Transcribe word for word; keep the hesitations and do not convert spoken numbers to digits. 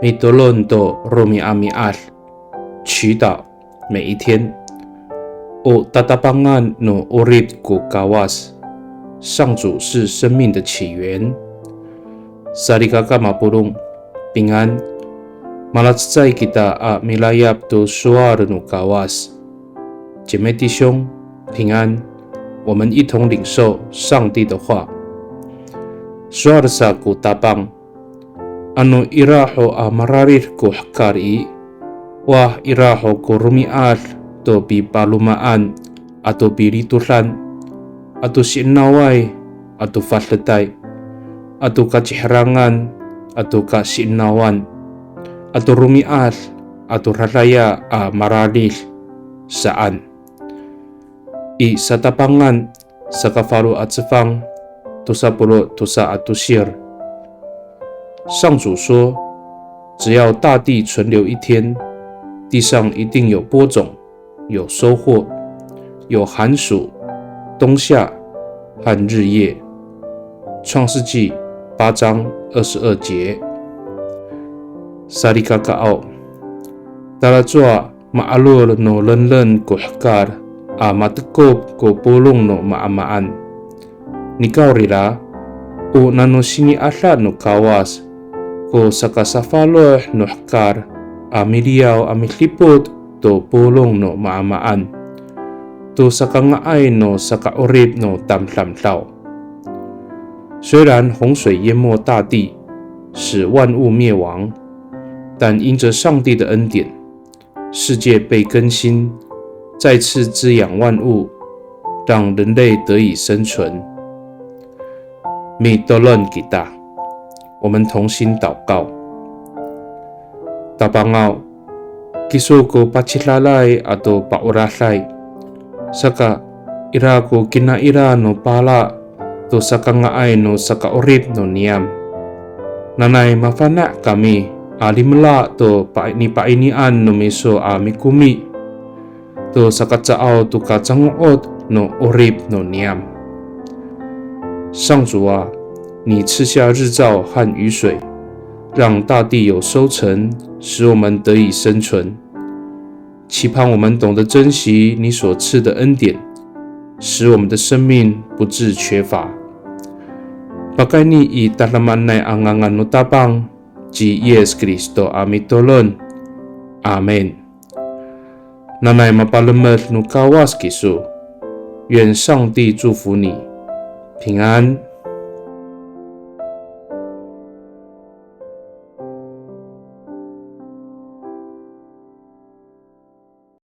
Mitolon to romi'ami'ad, 祈祷每一天。O tatapangan no 'orip ko Kawas, 上主是生命的起源。Salikaka mapolong, 平安。Malacecay kita a milayap to sowal no Kawas. 姐妹弟兄，平安。我们一同领受上帝的话。Sowal sa ko Tapang, ano ira ho a mararid ko hekal i, wa ira ho ko romi'ad to pipalomaan ato pilitodan, ato si'enaway, ato fadetay, ato kaciherangan, ato kasi'enawan, ato romi'ad, ato dadaya a mararid saan. I Satapangan, sakafalo a cefang, tosa polo' tosa a tosir. 上主说，只要大地存留一天，地上一定有播种，有收获，有寒暑、冬夏和日夜。创世纪八章二十二节。Salikakaaw, talacowa ma'alol no lenlen ko hekal a matekop ko polong no maamaan. Nikawrira, o nano sini'ada no Kawas ko sakasafaloh no hekal a miliyaw a midipot to polong no maamaan, to sakanga'ay no saka'orip no tamdamdaw. 虽然洪水淹没大地，使万物灭亡，但因着上帝的恩典， 世界被更新，再次滋养万物，让人类得以生存。Mitolon kita, 我们同心祷告。Tapangaw, kiso ko pacidalay ato pa'oraday, saka ira ko kinaira no pala to sakanga'ay no saka'orip no niyam. Nanay mafana' kami a limela to pa-, nipainian no miso a mikomi to sakacaaw to kacango'ot no 'orip no niyam. 上主啊，你赐下日照和雨水，让大地有收成，使我们得以生存。 期盼我们懂得珍惜你所赐的恩典，使我们的生命不致缺乏。Pakayni i tadamaanay a ngangan no Tapang ci Yis Kristo a mitolon. Amin. Nanay mapalemed no Kawas kiso. 愿上帝祝福你，平安。